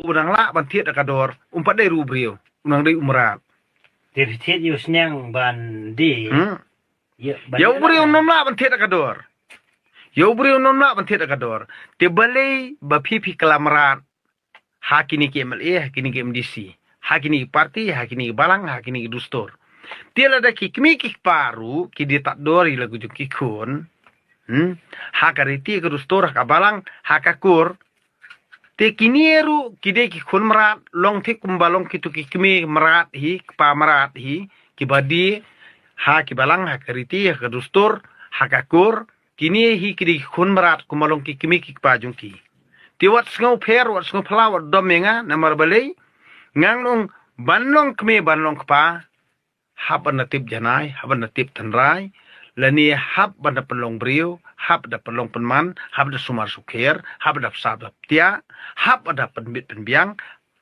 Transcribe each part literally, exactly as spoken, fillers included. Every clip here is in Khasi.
u nang lah ban thied da ka dor, um pat dei ruh u briew, u nang dei u mrad. Te phi thied ïa u sniang ban die. Hmm. Ïa ban Ïa u die briew lah. Nym lah ban thied da ka dor. Ïa u briew Nym lah ban thied da ka dor. Te balei ba phi phi kylla mrad ha kine ki M L A, ha kine ki M D C, ha kine ki party, ha kine ki balang, ha kine ki dustur. Te lada ki kmie ki kpa ruh ki die tad dor ïa la ki jong ki khun, hmm, ha ka riti ka dustur, ha ka balang, ha ka kur, te kine ruh ki dei ki khun mrad, long thik kumba long kito ki kmie mrad hi, kpa mrad hi, kiba die ha ki balang, ha ka riti, ha ka dustur, ha ka kur. Kine hi ki dei ki khun mrad kumba long ki kmie ki kpa jong ki. Te wat sngewpher, wat sngewphylla, wat dom ïa nga, namar balei? Nga ong ban long kmie, ban long kpa, hap ban da tip janai, hap ban da tip tynrai, lane hap ban da pynlong briew, hap da pynlong pynman, hap da sumar sukher, hap da pynshai da pyntiah, hap da pynbit pynbiang,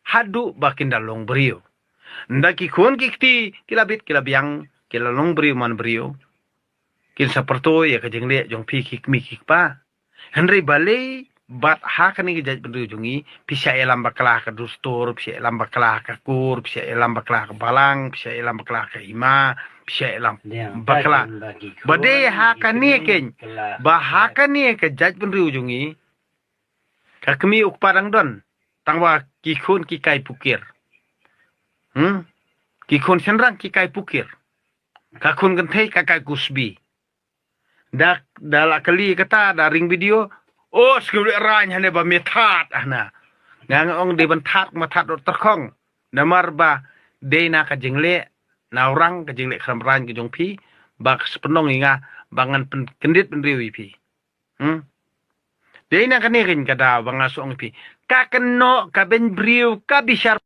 haduh ba kin da long briew. Nda ki khun ki kti ki la bit, ki la biang, ki la long briew man briew, kin sa pyrto ïa ka jingleh jong phi ki kmie ki kpa. Hynrei balei bad ha kane ka jaitbynriew jong ngi phi shah ïalam bakla ha ka dustur, phi shah ïalam bakla ha ka kur, phi shah ïalam bakla ha ka balang, phi shah ïalam bakla ha ka hima, phi shah ïalam bakla. Ba dei ha kane keiñ, ba ha kane ka jaitbynriew jong ngi, ka kmie u kpa dang don, tangba ki khun ki kai pukir. Hmm? Ki khun shynrang ki kai pukir. Ka khun kynthei ka kai kusbi. Da, da la kali kata, da ring video. O, sngewleh rain hane ba me that hana. Nga nga ong dei ban that, ma that dot terkhong. Namar ba dei na ka jingleh na orang, ka jingleh khram rain ka jong phi, ba ka spnong ïa nga ba ngan pyn, kyndit bynriew ïa phi. Hmm? Dei na kane keiñ ka daw ba nga shu ong ïa phi, ka kynnoh ka beiñ briew ka bishar